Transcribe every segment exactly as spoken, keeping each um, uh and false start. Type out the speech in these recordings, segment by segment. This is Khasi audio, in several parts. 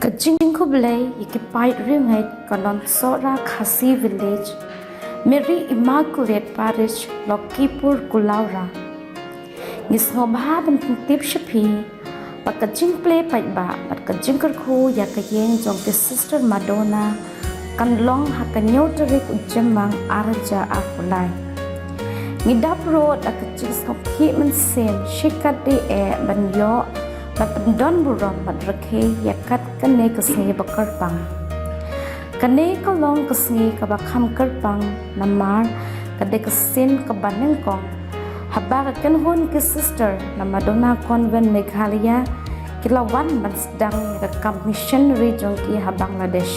Ka jingkhublei ïa ki paid riewngeit ka Nongsohra Khasi Village, Mary Immaculate Parish, Lakhipur Kulaura. Ngi sngewbha ban pyntip sha phi ba ka jingplie paidbah bad ka jingkyrkhu ïa ka ïing jong ki Sister Madonna kan long ha ka hynñiew tarik u Jymmang ar hajar arphew lai. Ngi dap ruh da ka jingsngewkhih mynsiem shikatdei eh ban ïoh bad pyndon burom bad rakhe ïa kat kane ka sngi ba kyrpang. Kane ka long ka sngi kaba kham kyrpang namar ka dei ka sien kaba nyngkong haba ka kynhun ki sister na Madonna Convent Meghalaya ki la wan ban sdang ïa ka kam missionary jong ki ha Bangladesh.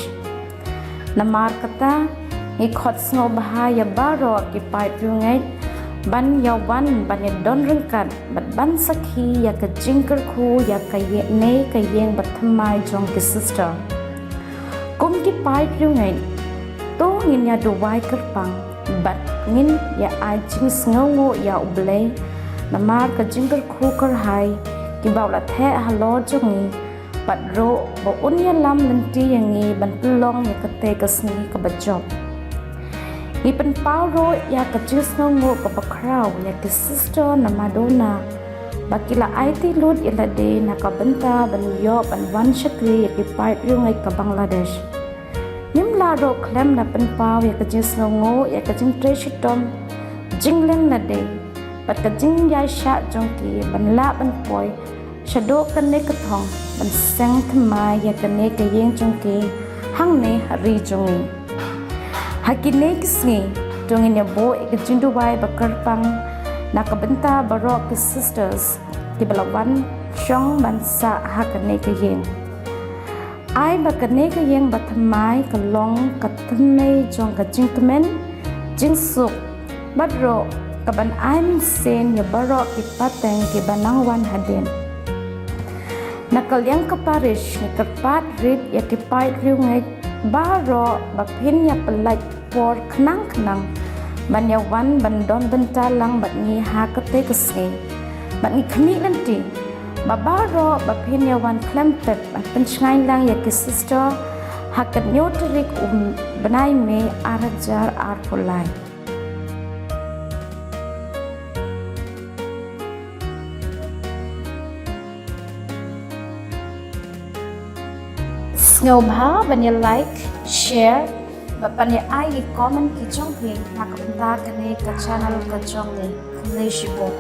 Namar kata, ngi khot sngewbha ïa baroh ki paid riewngeit ban ïa wan ban ïa don ryngkat bad ban sakhi ïa ka jingkyrkhu ïa kane ka ïing bathymmai jong ki sister. Kum ki paid riewngeit, to ngin ïa duwai kyrpang bad ngin ïa ai jingsngewnguh ïa U Blei namar ka jingkyrkhu kyrhai kiba u la theh halor jong ngi bad ruh ba un ïalam lynti ïa ngi ban pynlong ïa kata ka sngi kaba jop. Ngi pynpaw ruh ïa ka jingsngewnguh kaba khraw ïa ki sister na Madonna ba ki la aiti lut ïa lade na ka bynta ban ïoh ban wan shakri ïa ki paid riewngeit ka Bangladesh. Ngim lah ruh khlem da pynpaw ïa ka jingsngewnguh ïa ka jingtrei shitom, jingleh lade bad ka jingïaishah jong ki ban lah ban poi shaduh kane ka thong ban seng thymmai ïa kane ka ïing jong ki hangne ha ri jong ngi. Ha kine ki sngi to ngin ïa buh ïa ka jingduwai ba kyrpang na ka bynta baroh ki sisters kiba la wan shong ban sah ha kane ka ïing. Ai ba kane ka ïing bathymmai ka long ka thymmei jong ka jingkmen, jingsuk bad ruh kaban ai mynsiem ïa baroh ki pateng kiba nang wan hadien. Na ka liang ka parish ngi kyrpad rit ïa ki paid riewngeit baroh ba phin ïa pynlait por khnang khnang ban ïa wan ban don bynta lang bad ngi ha kata ka sngi. Bad ngi khmih lynti ba baroh ba phin ïa wan khlem pep ban pynshngaiñ lang ïa ki sister ha ka hynñiew tarik u bnai May ar hajar arphew lai. Sngewbha ban ïa like, share bad ban ïa ai ki comment ki jong phi na ka bynta kane ka channel ka jong ngi. Khublei shibun.